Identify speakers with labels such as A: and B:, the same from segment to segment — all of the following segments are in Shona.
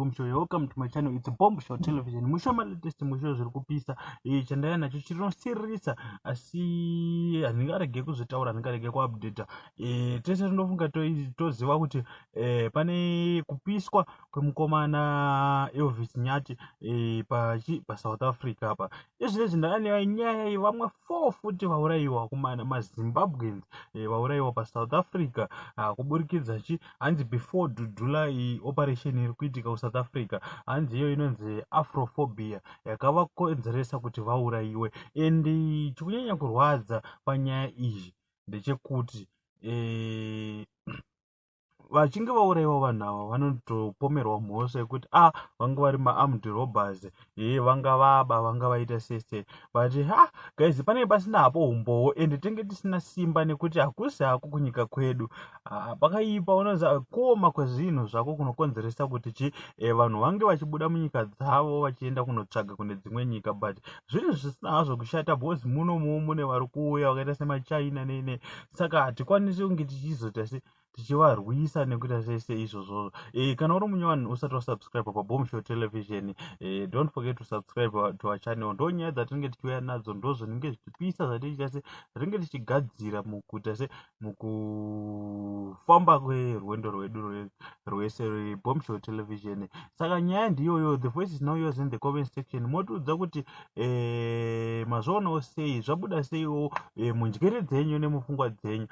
A: Boom Show. Welcome to my channel. It's Bomb Show Television. Musho malatest, musho zviri kupisa. Chandaya nacho chinosiririsa, asi handingarege kuzvitaura, handingarege kuupdata. Tese tinofunga toziva kuti pane kupiswa kwemukomana Elvis Nyati paSouth Africa apa. Izvezvi ndakane nyaya yevamwe four futi vaurayiwa, kumana maZimbabweans vaurayiwa paSouth Africa kuburikidza chi hanzi before Dudula operation iri kuitika kuSouth Africa. Hanzi iyo inonzi afrophobia yakavakonzeresa kuti vaurayiwe. And chikunyanya kurwadza panyaya iyi ndechekuti vachinge vaurayiwa vanhu ava vanotopomerwa mhosva yekuti a vanga vari maarmed robbers, ye vanga vaba, vanga vaita sese. But ha, guys, panenge pasina hapo umbowo ende tenge tisina simba nekuti hakusi hako kunyika kwedu. Pakaipa, unoziva kuoma kwezvinhu zvako kunokonzeresa kuti chi vanhu vange vachibuda munyika dzavo vachienda kunotsvaga kune dzimwe nyika. But zvinhu zvisina hazvo kushata because munomuwo mune vari kuuya vakaita semaChina nene, saka hatikwanisi kunge tichizoita se tichivarwisa nekuita sese izvozvozvo. Kana uri munyowani usati wasubscribe paBomb Show Television, don't forget to subscribe to our channel. Ndo nyaya dzatinenge tichiuya nadzo, ndo zvinenge zvichipisa zvatichiita se zvinenge tichigadzira mukuita se mukufamba kwerwendo rwedu rwese rweBomb Show Television. Saka nyaya ndiyoyo. The voice is now yours in the comment section. Motiudza kuti mazvionawo sei, zvabuda seiwo munjere dzenyu nemupfungwa dzenyu,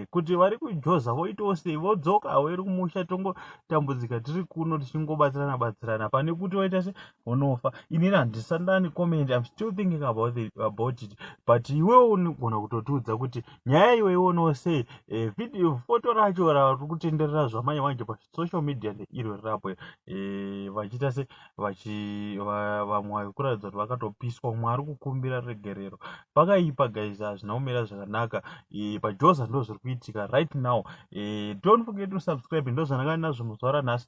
A: kuti vari kujoza voitawo sei, vodzoka vari kumusha, tongotambudzika tiri kuno tichingobatsirana batsirana pane kuti vaita se vonofa. Inini handisandani comment. I'm still thinking about it, but iwewo unogona kutotiudza kuti nyaya iwe ionawo sei. Video foto racho rari kutenderera zvamanje manje pasocial media ndeiro rirapo, vachiita se vamwe kuratidza kuti vakatopiswa, mumwe ari kukumbira regerero. Pakaipa, guys, hazvina kumira zvakanaka. Pajoza ndo zviri kuitika right now. Don't forget to subscribe. Ndo zvandanga nazvo muzuva ranhasi.